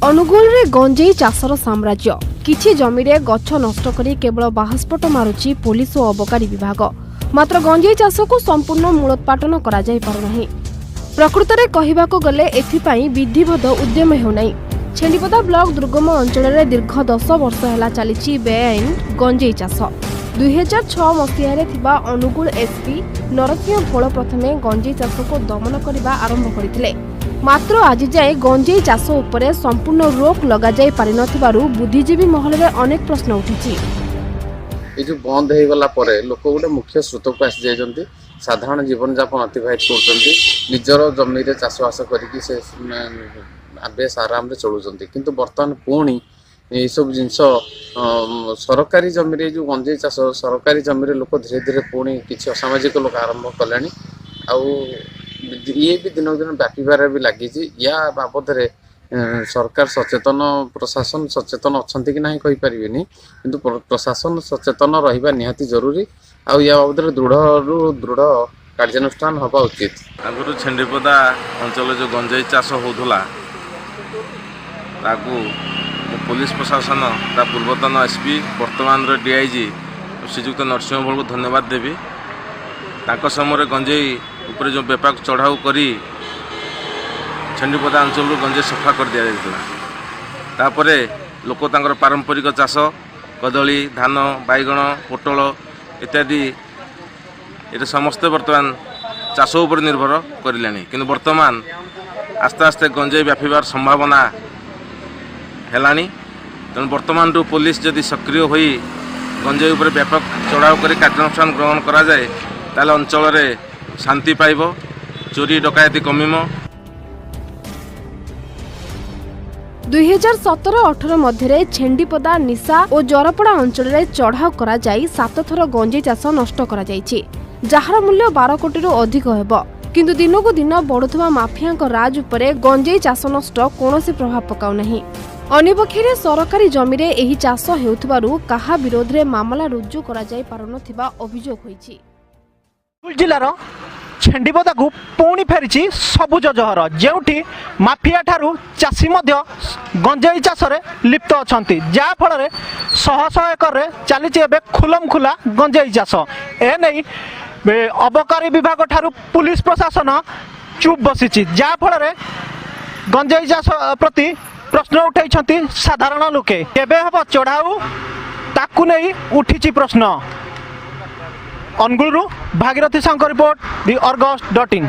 ଅନୁଗୁଳରେ ଗଞ୍ଜେଇ ଚାଷର ସାମ୍ରାଜ୍ୟ। କିଛି ଜମିରେ ଗଛ ନଷ୍ଟ କରି କେବଳ ବାହାସ୍ଫୋଟ ମାରୁଛି ପୋଲିସ ଓ ଅବକାରୀ ବିଭାଗ। ମାତ୍ର ଗଞ୍ଜେଇ ଚାଷକୁ ସମ୍ପୂର୍ଣ୍ଣ ମୂଳୋତ୍ପାଟନ କରାଯାଇ ପାରୁନାହିଁ। ପ୍ରକୃତରେ କହିବାକୁ ଗଲେ ଏଥିପାଇଁ ବିଧିବଦ୍ଧ ଉଦ୍ୟମ ହେଉନାହିଁ। ଛେଣ୍ଡିପଦା ବ୍ଲକ ଦୁର୍ଗମ ଅଞ୍ଚଳରେ ଦୀର୍ଘ 10 ବର୍ଷ ହେଲା ଚାଲିଛି ବେଆଇନ ଗଞ୍ଜେଇ ଚାଷ। 2006 ମସିହାରେ ଥିବା ଅନୁଗୁଳ ଏସ୍ପି ନରସିଂହ ଭୋଳ ପ୍ରଥମେ ଗଞ୍ଜେଇ ଚାଷକୁ ଦମନ କରିବା ଆରମ୍ଭ କରିଥିଲେ। ମାତ୍ର ଆଜି ଯାଏଁ ଗଞ୍ଜେଇ ଚାଷ ଉପରେ ସମ୍ପୂର୍ଣ୍ଣ ରୋକ ଲଗାଯାଇ ପାରିନଥିବାରୁ ବୁଦ୍ଧିଜୀବୀ ମହଲରେ ଅନେକ ପ୍ରଶ୍ନ ଉଠିଛି। ଏ ଯେଉଁ ବନ୍ଦ ହେଇଗଲା ପରେ ଲୋକ ଗୋଟେ ମୁଖ୍ୟ ସ୍ରୋତକୁ ଆସିଯାଇଛନ୍ତି। ସାଧାରଣ ଜୀବନଯାପନ ଅତିବାହିତ କରୁଛନ୍ତି। ନିଜର ଜମିରେ ଚାଷବାସ କରିକି ସେ ବେଶ ଆରାମରେ ଚଳୁଛନ୍ତି। କିନ୍ତୁ ବର୍ତ୍ତମାନ ପୁଣି ଏଇସବୁ ଜିନିଷ ସରକାରୀ ଜମିରେ, ଏ ଯେଉଁ ଗଞ୍ଜେଇ ଚାଷ ସରକାରୀ ଜମିରେ ଲୋକ ଧୀରେ ଧୀରେ ପୁଣି କିଛି ଅସାମାଜିକ ଲୋକ ଆରମ୍ଭ କଲେଣି। ଆଉ ଇଏ ବି ଦିନକୁ ଦିନ ବ୍ୟାପିବାରେ ବି ଲାଗିଛି। ୟା ବାବଦରେ ସରକାର ସଚେତନ, ପ୍ରଶାସନ ସଚେତନ ଅଛନ୍ତି କି ନାହିଁ କହିପାରିବିନି, କିନ୍ତୁ ପ୍ରଶାସନ ସଚେତନ ରହିବା ନିହାତି ଜରୁରୀ। ଆଉ ୟା ବାବଦରେ ଦୃଢ଼ରୁ ଦୃଢ଼ କାର୍ଯ୍ୟାନୁଷ୍ଠାନ ହେବା ଉଚିତ। ଆଗରୁ ଛେଣ୍ଡିପଦା ଅଞ୍ଚଳରେ ଯେଉଁ ଗଞ୍ଜେଇ ଚାଷ ହେଉଥିଲା, ତାକୁ ମୁଁ ପୋଲିସ ପ୍ରଶାସନ, ତା ପୂର୍ବତନ ଏସ୍ ପି, ବର୍ତ୍ତମାନର ଡିଆଇଜି ଶ୍ରୀଯୁକ୍ତ ନରସିଂହ ଭୋଳକୁ ଧନ୍ୟବାଦ ଦେବି। ତାଙ୍କ ସମୟରେ ଗଞ୍ଜେଇ ଉପରେ ଯେଉଁ ବ୍ୟାପକ ଚଢ଼ାଉ କରି ଛେଣ୍ଡିପଦା ଅଞ୍ଚଳରୁ ଗଞ୍ଜେଇ ସଫା କରିଦିଆଯାଇଥିଲା। ତାପରେ ଲୋକ ତାଙ୍କର ପାରମ୍ପରିକ ଚାଷ କଦଳୀ, ଧାନ, ବାଇଗଣ, ପୋଟଳ ଇତ୍ୟାଦି ଏଟା ସମସ୍ତେ ବର୍ତ୍ତମାନ ଚାଷ ଉପରେ ନିର୍ଭର କରିଲେଣି। କିନ୍ତୁ ବର୍ତ୍ତମାନ ଆସ୍ତେ ଆସ୍ତେ ଗଞ୍ଜେଇ ବ୍ୟାପିବାର ସମ୍ଭାବନା ହେଲାଣି। ତେଣୁ ବର୍ତ୍ତମାନଠୁ ପୋଲିସ ଯଦି ସକ୍ରିୟ ହୋଇ ଗଞ୍ଜେଇ ଉପରେ ବ୍ୟାପକ ଚଢ଼ାଉ କରି କାର୍ଯ୍ୟାନୁଷ୍ଠାନ ଗ୍ରହଣ କରାଯାଏ, ତାହେଲେ ଅଞ୍ଚଳରେ ଶାନ୍ତି ପାଇବ, ଚୋରି ଡକାୟତି କମିବ। 2017-18 ମଧ୍ୟରେ ଛେଣ୍ଡିପଦା, ନିଶା ଓ ଜରପଡ଼ା ଅଞ୍ଚଳରେ ଚଢ଼ାଉ କରାଯାଇ ସାତ ଥର ଗଞ୍ଜେଇ ଚାଷ ନଷ୍ଟ କରାଯାଇଛି, ଯାହାର ମୂଲ୍ୟ 12 କୋଟିରୁ ଅଧିକ ହେବ। କିନ୍ତୁ ଦିନକୁ ଦିନ ବଢ଼ୁଥିବା ମାଫିଆଙ୍କ ରାଜ ଉପରେ ଗଞ୍ଜେଇ ଚାଷ ନଷ୍ଟ କୌଣସି ପ୍ରଭାବ ପକାଉନାହିଁ। ଅନ୍ୟପକ୍ଷରେ ସରକାରୀ ଜମିରେ ଏହି ଚାଷ ହେଉଥିବାରୁ କାହା ବିରୋଧରେ ମାମଲା ରୁଜୁ କରାଯାଇ ପାରୁନଥିବା ଅଭିଯୋଗ ହୋଇଛି। ଜିଲ୍ଲାର ଛେଣ୍ଡିପଦାକୁ ପୁଣି ଫେରିଛି ସବୁଜ ଜହର, ଯେଉଁଠି ମାଫିଆ ଠାରୁ ଚାଷୀ ମଧ୍ୟ ଗଞ୍ଜେଇ ଚାଷରେ ଲିପ୍ତ ଅଛନ୍ତି, ଯାହାଫଳରେ ଶହ ଶହ ଏକରରେ ଚାଲିଛି ଏବେ ଖୁଲମ ଖୁଲା ଗଞ୍ଜେଇ ଚାଷ। ଏନେଇ ଅବକାରୀ ବିଭାଗ ଠାରୁ ପୁଲିସ ପ୍ରଶାସନ ଚୁପ୍ ବସିଛି, ଯାହାଫଳରେ ଗଞ୍ଜେଇ ଚାଷ ପ୍ରତି ପ୍ରଶ୍ନ ଉଠାଇଛନ୍ତି ସାଧାରଣ ଲୋକେ। କେବେ ହେବ ଚଢ଼ାଉ, ତାକୁ ନେଇ ଉଠିଛି ପ୍ରଶ୍ନ। ଅନୁଗୁଳରୁ ଭାଗୀରଥି ସାହୁଙ୍କ ରିପୋର୍ଟ, ଦି ଅର୍ଗସ୍.ଇନ୍।